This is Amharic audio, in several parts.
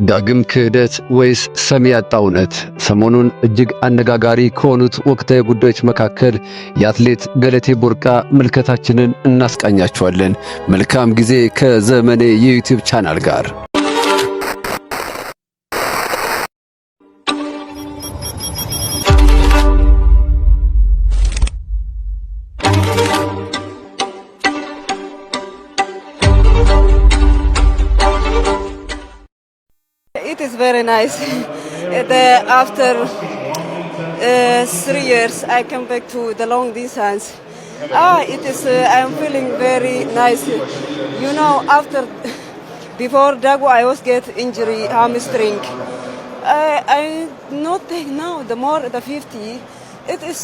ዳግም ክህደት ወይስ ሰሚ ያጣ እውነት? ሰሞኑን እጅግ አነጋጋሪ ከሆኑት ወቅታዊ ጉዳዮች መካከል የአትሌት ገለቴ ቡርቃ ምልከታችንን እናስቃኛችኋለን። መልካም ጊዜ ከዘመኔ የ YouTube channel ጋር። It is very nice. After 3 years, I come back to the long distance. Ah, it is. I am feeling very nice. After before Daegu, I was get injury hamstring. I not take now. The more the 50, it is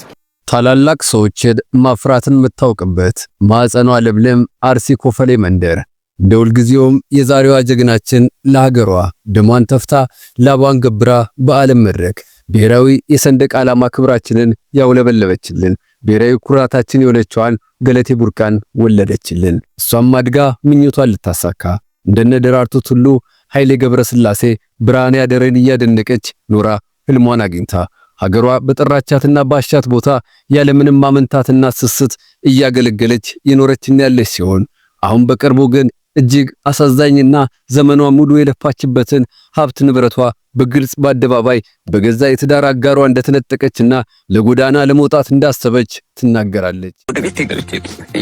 ታላላቅ ሰዎችን ማፍራትን የምታውቅበት ማዕፀኗ ለምለም አርሲ ኮፈሌ መንደር እንደ ሁልጊዜውም የዛሬዋ ጀግናችን ለሀገሯ ደሟን ተፍታ ላቧን ገብራ በዓለም መድረክ ብሔራዊ የሰንደቅ ዓላማ ክብራችንን ያውለበለበችልን፣ ብሔራዊ ኩራታችን የሆነችዋን ገለቴ ቡርቃን ወለደችልን። እሷም አድጋ ምኞቷን ልታሳካ እንደነ ደራርቱ ቱሉ፣ ኃይሌ ገብረስላሴ፣ ብርሃኔ አደሬን እያደነቀች ኖራ ህልሟን አግኝታ ሀገሯ በጠራቻትና ባሻት ቦታ ያለምንም ማመንታትና ስስት እያገለገለች የኖረችና ያለች ሲሆን፣ አሁን በቅርቡ ግን እጅግ አሳዛኝና ዘመኗ ሙሉ የለፋችበትን ሀብት ንብረቷ በግልጽ በአደባባይ በገዛ የትዳር አጋሯ እንደተነጠቀችና ለጎዳና ለመውጣት እንዳሰበች ትናገራለች። ወደ ቤት ገብቼ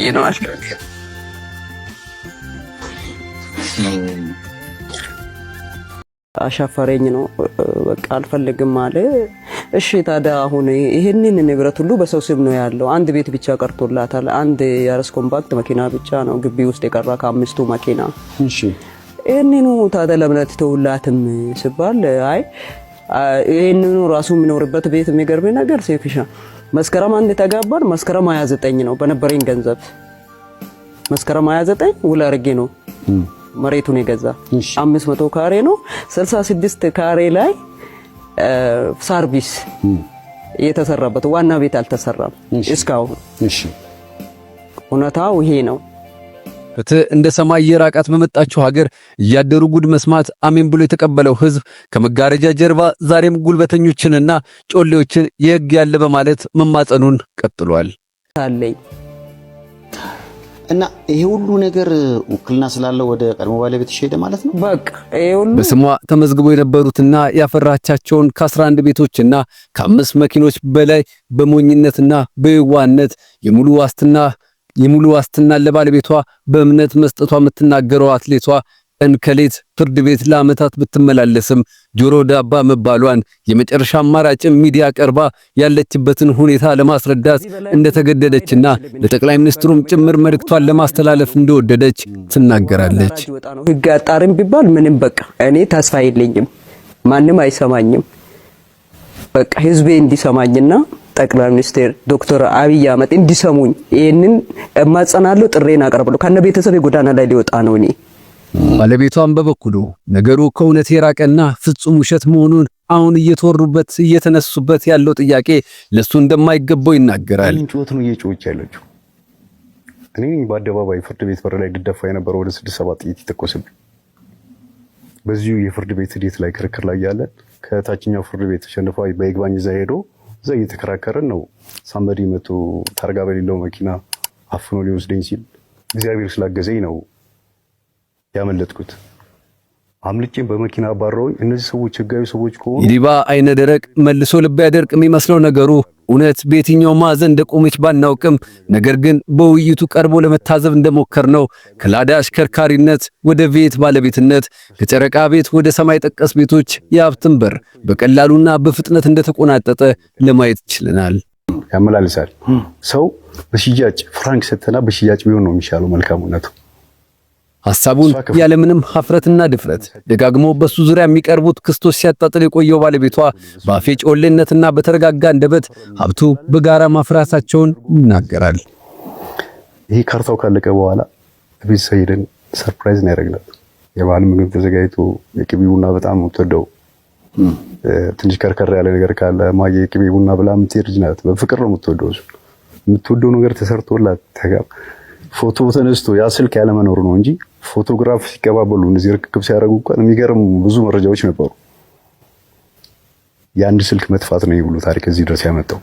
ይነዋል። አሻፈረኝ ነው፣ በቃ አልፈልግም አለ። እሺ ታዲያ አሁን ይሄንን ንብረት ሁሉ በሰው ስም ነው ያለው። አንድ ቤት ብቻ ቀርቶላታል። አንድ ያረስ compact መኪና ብቻ ነው ግቢ ውስጥ የቀራ ከአምስቱ መኪና። ይህንኑ ታዲያ ለምን አትተውላትም ሲባል፣ አይ ይህንኑ ራሱ የሚኖርበት ቤት፣ የሚገርም ነገር ሴፊሻ፣ መስከረም 1 ተጋባን። መስከረም 29 ነው በነበረኝ ገንዘብ፣ መስከረም 29 ውል አድርጌ ነው መሬቱን የገዛ። 500 ካሬ ነው። 66 ካሬ ላይ ሰርቪስ የተሰራበት፣ ዋና ቤት አልተሰራም እስካሁን። እውነታው ይሄ ነው። ፍትህ እንደ ሰማይ የራቃት በመጣችው ሀገር እያደሩ ጉድ መስማት አሜን ብሎ የተቀበለው ህዝብ ከመጋረጃ ጀርባ ዛሬም ጉልበተኞችንና ጮሌዎችን የህግ ያለ በማለት መማጸኑን ቀጥሏል። አለኝ። እና ይሄ ሁሉ ነገር ውክልና ስላለው ወደ ቀድሞ ባለቤትሽ ሄደ ማለት ነው? በቃ ይሄ ሁሉ በስሟ ተመዝግቦ የነበሩትና ያፈራቻቸውን ከ11 ቤቶችና ከአምስት መኪኖች በላይ በሞኝነትና በየዋህነት የሙሉ ዋስትና ለባለቤቷ በእምነት መስጠቷ የምትናገረው አትሌቷ፣ ቀን ከሌት ፍርድ ቤት ለዓመታት ብትመላለስም ጆሮ ዳባ መባሏን፣ የመጨረሻ አማራጭም ሚዲያ ቀርባ ያለችበትን ሁኔታ ለማስረዳት እንደተገደደችና ለጠቅላይ ሚኒስትሩም ጭምር መልእክቷን ለማስተላለፍ እንደወደደች ትናገራለች። ህግ አጣሪም ቢባል ምንም በቃ እኔ ተስፋ የለኝም። ማንም አይሰማኝም። በቃ ህዝቤ እንዲሰማኝና ጠቅላይ ሚኒስትር ዶክተር አብይ አህመድ እንዲሰሙኝ ይህንን እማጸናለሁ፣ ጥሪዬን አቀርባለሁ። ከነ ቤተሰብ ጎዳና ላይ ሊወጣ ነው እኔ። ባለቤቷን በበኩሉ ነገሩ ከእውነት የራቀና ፍጹም ውሸት መሆኑን፣ አሁን እየተወሩበት እየተነሱበት ያለው ጥያቄ ለሱ እንደማይገባው ይናገራል። ጩኸት ነው እየጮኸች ያለችው። እኔ በአደባባይ ፍርድ ቤት በር ላይ ልደፋ የነበረው፣ ወደ ስድስት ሰባት ጥይት የተኮሰብኝ። በዚሁ የፍርድ ቤት ሂደት ላይ ክርክር ላይ ያለን ከታችኛው ፍርድ ቤት ተሸንፎ በይግባኝ እዛ ሄዶ እዛ እየተከራከረን ነው። Somebody መቶ ታርጋ በሌለው መኪና አፍኖ ሊወስደኝ ሲል እግዚአብሔር ስላገዘኝ ነው ያመለጥኩት። አምልጬን በመኪና አባረውኝ። እነዚህ ሰዎች ህጋዊ ሰዎች ከሆኑ የሌባ አይነ ደረቅ መልሶ ልብ ያደርቅ የሚመስለው ነገሩ እውነት በየትኛው ማዕዘን እንደቆመች ባናውቅም፣ ነገር ግን በውይይቱ ቀርቦ ለመታዘብ እንደሞከርነው ከላዳ አሽከርካሪነት ወደ ቤት ባለቤትነት፣ ከጨረቃ ቤት ወደ ሰማይ ጠቀስ ቤቶች የሀብትን በር በቀላሉና በፍጥነት እንደተቆናጠጠ ለማየት ችለናል። ያመላልሳል። ሰው በሽያጭ ፍራንክ ሰተና በሽያጭ ቢሆን ነው የሚሻለው መልካሙነቱ። ሐሳቡን ያለምንም ሀፍረትና ድፍረት ደጋግሞ በሱ ዙሪያ የሚቀርቡት ክስቶች ሲያጣጥል የቆየው ባለቤቷ በአፌ ጮሌነትና በተረጋጋ አንደበት ሀብቱ በጋራ ማፍራታቸውን ይናገራል። ይሄ ካርታው ካለቀ በኋላ ቤት ሄደን surprise ነው ያደረግናት። የባህል ምግብ ተዘጋጅቶ፣ የቅቤ ቡና በጣም የምትወደው፣ ትንሽ ከርከር ያለ ነገር ካለ ማየ የቅቤ ቡና ብላ የምትሄድ ልጅ ናት። በፍቅር ነው የምትወደው እሱ። የምትወደው ነገር ተሰርቶላት ፎቶ ተነስቶ ያ ስልክ ያለመኖሩ ነው እንጂ ፎቶግራፍ ሲቀባበሉ እነዚህ ርክክብ ሲያደርጉ እንኳን የሚገርም ብዙ መረጃዎች ነበሩ። የአንድ ስልክ መጥፋት ነው የብሉ ታሪክ እዚህ ድረስ ያመጣው።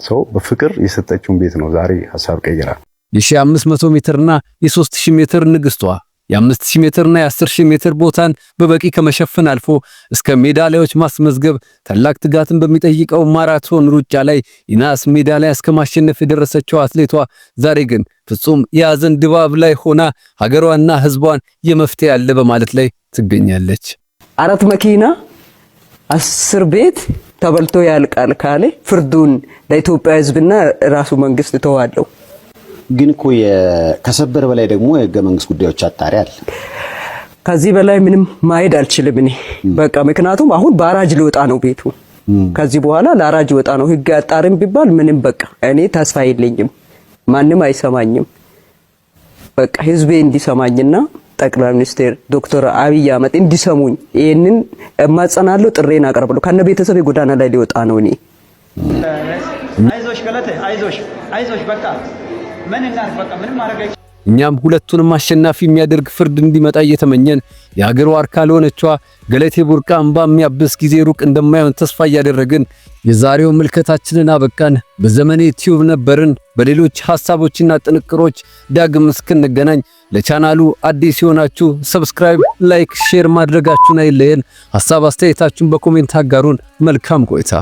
ሰው በፍቅር የሰጠችውን ቤት ነው ዛሬ ሀሳብ ቀይራ የ1500 ሜትርና የ3000 ሜትር ንግስቷ የ5000 ሜትርና የ10,000 ሜትር ቦታን በበቂ ከመሸፈን አልፎ እስከ ሜዳሊያዎች ማስመዝገብ ታላቅ ትጋትን በሚጠይቀው ማራቶን ሩጫ ላይ የናስ ሜዳሊያ እስከ ማሸነፍ የደረሰችው አትሌቷ ዛሬ ግን ፍጹም የሀዘን ድባብ ላይ ሆና ሀገሯንና ሕዝቧን የመፍትሄ ያለ በማለት ላይ ትገኛለች። አራት መኪና 10 ቤት ተበልቶ ያልቃል ካለ ፍርዱን ለኢትዮጵያ ሕዝብና ራሱ መንግስት እተዋለሁ። ግን እኮ ከሰበር በላይ ደግሞ የህገ መንግስት ጉዳዮች አጣሪ አለ። ከዚህ በላይ ምንም ማሄድ አልችልም እኔ በቃ ምክንያቱም አሁን በአራጅ ሊወጣ ነው ቤቱ። ከዚህ በኋላ ለአራጅ ወጣ ነው። ህግ አጣሪም ቢባል ምንም በቃ እኔ ተስፋ የለኝም። ማንም አይሰማኝም። በቃ ህዝቤ እንዲሰማኝና ጠቅላይ ሚኒስትር ዶክተር አብይ አህመድ እንዲሰሙኝ ይሄንን እማጸናለሁ፣ ጥሬን አቀርባለሁ። ከነ ቤተሰብ ጎዳና ላይ ሊወጣ ነው እኔ። አይዞሽ ገለቴ፣ አይዞሽ፣ አይዞሽ፣ በቃ ምን እናድርግ፣ በቃ ምንም ማድረግ እኛም ሁለቱንም አሸናፊ የሚያደርግ ፍርድ እንዲመጣ እየተመኘን የሀገር ዋርካ ለሆነችዋ ገለቴ ቡርቃ እንባ የሚያብስ ጊዜ ሩቅ እንደማይሆን ተስፋ እያደረግን የዛሬው ምልከታችንን አበቃን። በዘመኔ ቲዩብ ነበርን። በሌሎች ሐሳቦችና ጥንቅሮች ዳግም እስክንገናኝ ለቻናሉ አዲስ የሆናችሁ subscribe፣ like፣ share ማድረጋችሁን አይለየን። ሐሳብ አስተያየታችሁን በ comment አጋሩን። መልካም ቆይታ።